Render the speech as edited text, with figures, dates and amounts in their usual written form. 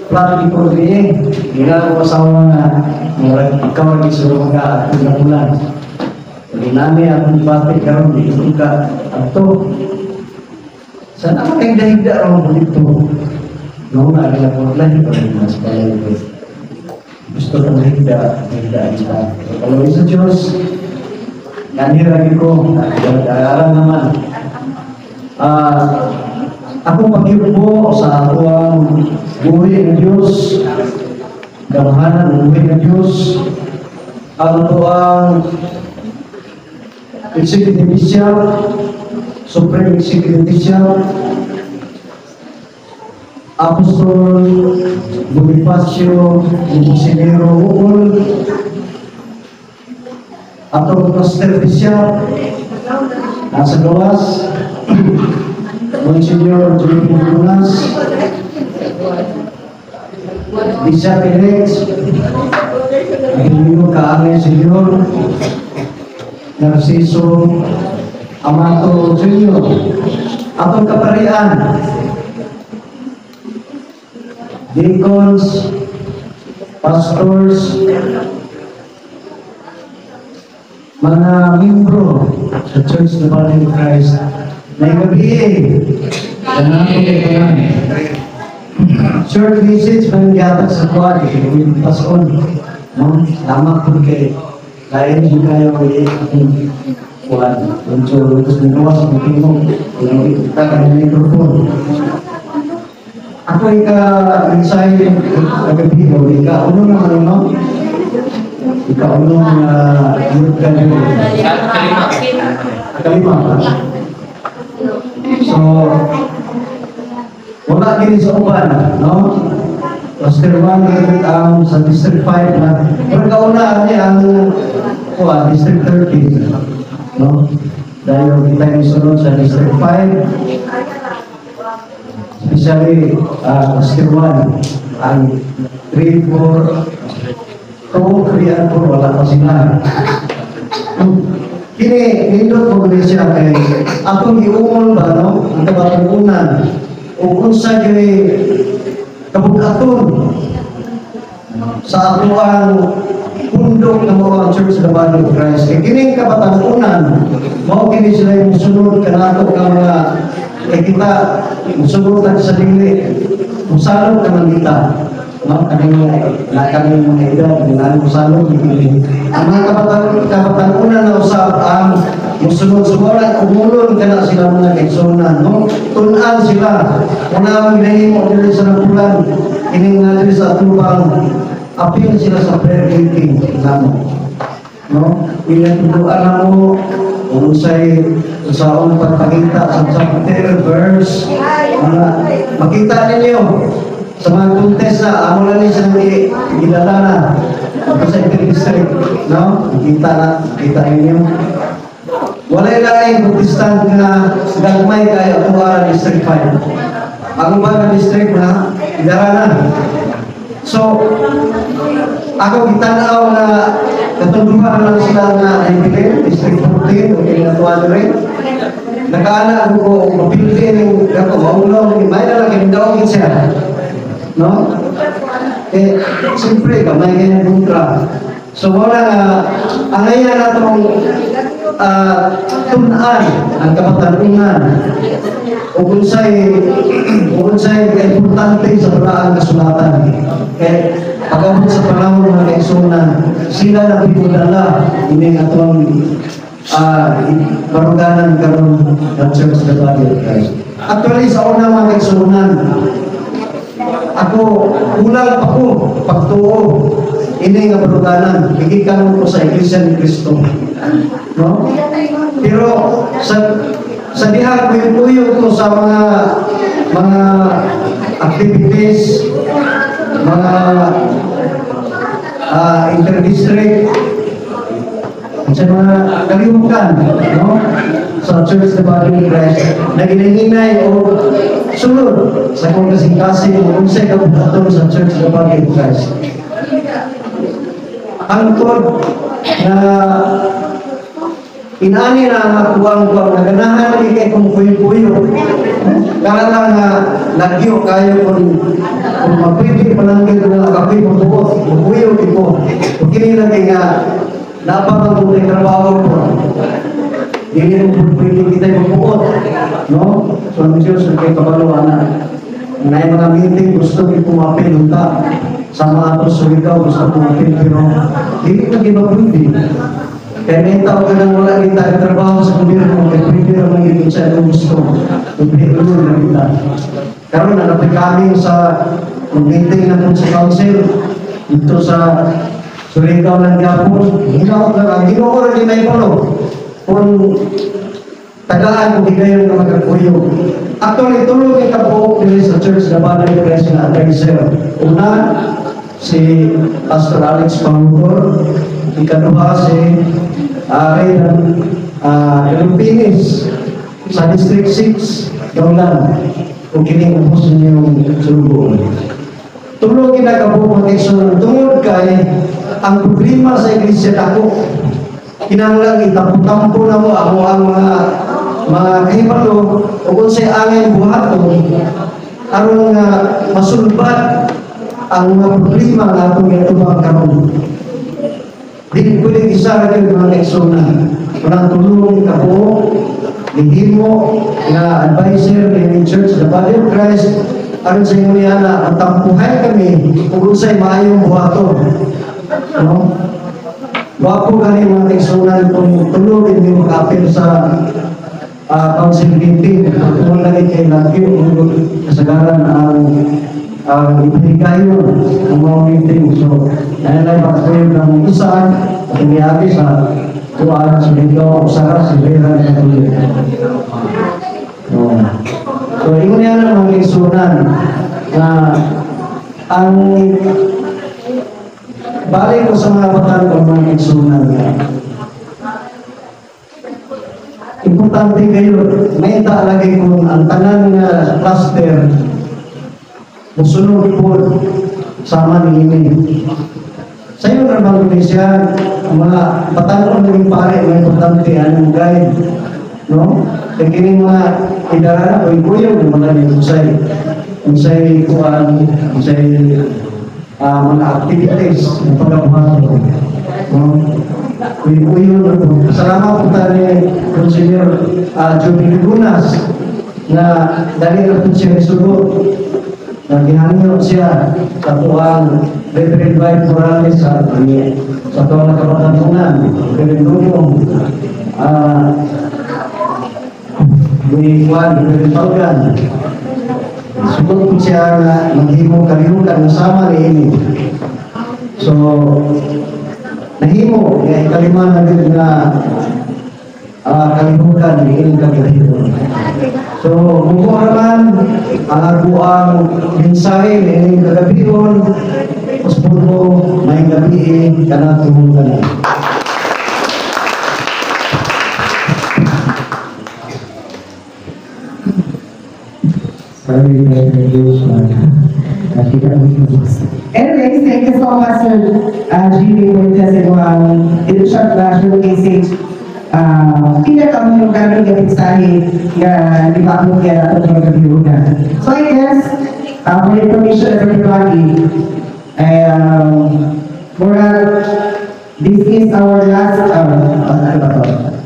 Plot ko diri. Gila ko asawa nga murag ikaw ang isulong ka atong napulan. Ginami akong bati karon di ko ka adto. Sana man kay dahigda ra mo dito. No na gila ko lang ko mas balay ko. Gusto ko higda, higda kita. Kalau sa Diyos, kanira ko, dagaran naman. Ako pagyubo sa ako ang buhi ng Diyos, gamhanan ng buhi ng Diyos, ang ang Executive Bishop, Supreme Executive Bishop, Apostol Bonifacio Musinero Uul, atong Pastor Bishop, nasa gawas, Monsignor J.P. Lunas, Bishop Elect, ang kaangay Senyor, Narciso Amato Jr., atong kaparian, deacons, pastors, mga membro sa Church of the Body of Christ, may gabi, ganang ko kay. Short message man gihatag sa kuan, kay pason, no? Tama po kay lain jud kayo kay akong kuan. Unso lutos ng gawas mo kimo, kung kita ka ng microphone. Ako ika mensahe kagabi o ika uno naman, no? Ika uno nga youth gathering. Kalima ba? So, wala kini sa uban, no? Cluster 1 gid ang sa District 5 na. Pero kauna ani ang kuan District 13, no? Dahil kita yung sunod sa District 5, especially Cluster 1, ang 3, 4, 2, 3, and 4, wala pa sila. Kini, nindot mo gani siya kay atong giungol ba, no? Ang kabatunan o unsa gyud kabugaton sa atoang pundok na mao ang Church of the Body of Christ. Kay kining kabatanunan, mao kini sila yung musunod kanato nga mga kay kita musunod sa dili, musalog naman kita. No, kaning na kami mga edad, na musalog kini. Ang mga kabatanunan na usab ang musunod sa wala umulon kana sila mga kaigsuonan, no? Tun-an sila. Una ang ginahimo diri sa Napulan, kining nga diri sa atubang apil sila sa prayer meeting namo. No? Pinatuduan namo kung unsay usaon pagpakita sa chapter, verse, mga makita ninyo sa mga contest na amo na ni silang gidala na ito sa district, no? Kita na, kita ninyo. Walay laing Protestant nga gagmay kay ato District 5. Ang uban nga district na idara na. So, ako gitanaw na katunduhan lang sila nga naibilin, District 14, o kaya natuwa rin. Nakaana ko mapildi ning kako maulaw ni may na lang kindaog siya. No? Eh, siyempre, gamay kayong kontra. So, wala nga, ang ngayon na itong tun-an, ang kabatanunan, o kung sa'y importante sa balaang kasulatan. Kaya, pag-abot sa panahon ng kaigsuonan, sila na pinudala ini atong baruganan karon ng Church of the Body of Christ. Actually, sa una mga kaigsuonan, ako, kulang pa ko, pagtuo, ini nga baruganan, gigikan ko sa Iglesia ni Cristo. No? Pero sa diha kuyo ko sa mga activities, mga interdistrict, sa mga kalimutan, no? Sa Church of the Body of Christ, naginahinay o sulod sa kong kasing-kasing o unsay kabuhaton sa Church of the Body of Christ. Hangtod na inani na ang akuang kuang naganahan lagi kay kung kuyo-kuyo. Kala lang nga lagyo kayo kung Kung mapwede pa lang kayo na ako'y mabuot, maguyog ko. Kung kini lagi nga, napakagulay trabaho ko. Dili mo pwede kita mabuot. No? So ang Diyos ang kay kabalo, ana. Na mga meeting, gusto ko pumapil unta. Sa mga ato Surigao, gusto pumapil, pero dili na giba pwede. Kaya may tao ka nang wala kita trabaho sa gobyerno, kaya pwede naman yun sa imong gusto. Pwede na kita. Karon na kami sa meeting na po sa council, dito sa Surigao lang gyapon, hinaot lang ang Ginoo ra may palo. Kung tagaan ko higayon nga magkakuyog. Actually, tulo kay kabuok diri sa Church na Body of Christ na advisor. Una, si Pastor Alex Pangkor. Ikaduha, si Ray Galupinis sa District 6, Daulan. Kung kini ubos ninyong sulugoon. Tulo kinakabuok mga igsoon tungod kay ang problema sa iglesia dako. Kinahanglan itampo-tampo na mo ako ang mga kahibalo ug unsay angay buhaton aron nga masulbad ang mga problema nga atong giatubang karon. Dili pwede isa ra gyud, mga kaigsuonan. Unang tulong kabuok gihimo nga advisor ni Church the Body of Christ aron sa ingon niya matampuhay kami ug unsay maayong buhaton. No? Wapo gani, mga kaigsuonan, kung tulo hindi maka-apil sa council meeting. Kung lagi kay lagyo, kasagaran ang ipigayon ang mga meeting. So, dahil makakuyog ng isa, at iniagi sa tuwan, sa Surigao, Usara, si Vera, sa tuloy. So, ingon niya ng mga kaigsuonan na ang balik ko sa mga batan ko, mga kaigsuonan nga. Importante kayo, may lagi kung ang tanan nga cluster musunod po sama ni ini. Sa iyo na iglesia, ang mga batanon ng pare, mga importante, anong guide, no? Kaya kini mga idara, o ikuyog, yung mga unsay kuan, unsay mga activities ng pagkabuhat. No? Kuyo-kuyo na po. Salamat po tayo ni Monsignor Joey Ligunas na dali na po siya isugot na gihangyo siya sa tuwang Reverend Dwight Morales sa tuwang nakabatanungan, Reverend Dugong, ni Juan, Reverend Falgan. Sugot po siya nga maghimo kalihukan nga sama ni ini. So, nahimo nga ikalima na din nga kalihukan ni ining kagahimon. So, mugo naman ang agoang mensahe ni ining kagabihon, Uspulo, may gabi kanatong tanan. Sorry, English. Anyways, thank you so much, Sir GB Cortez, ang ito siya na showcasing pila ka mo yung gamit nga mensahe nga di ba mo kaya ato ng gabi. So I guess, for information everybody, murag, this is our last, ano ba to?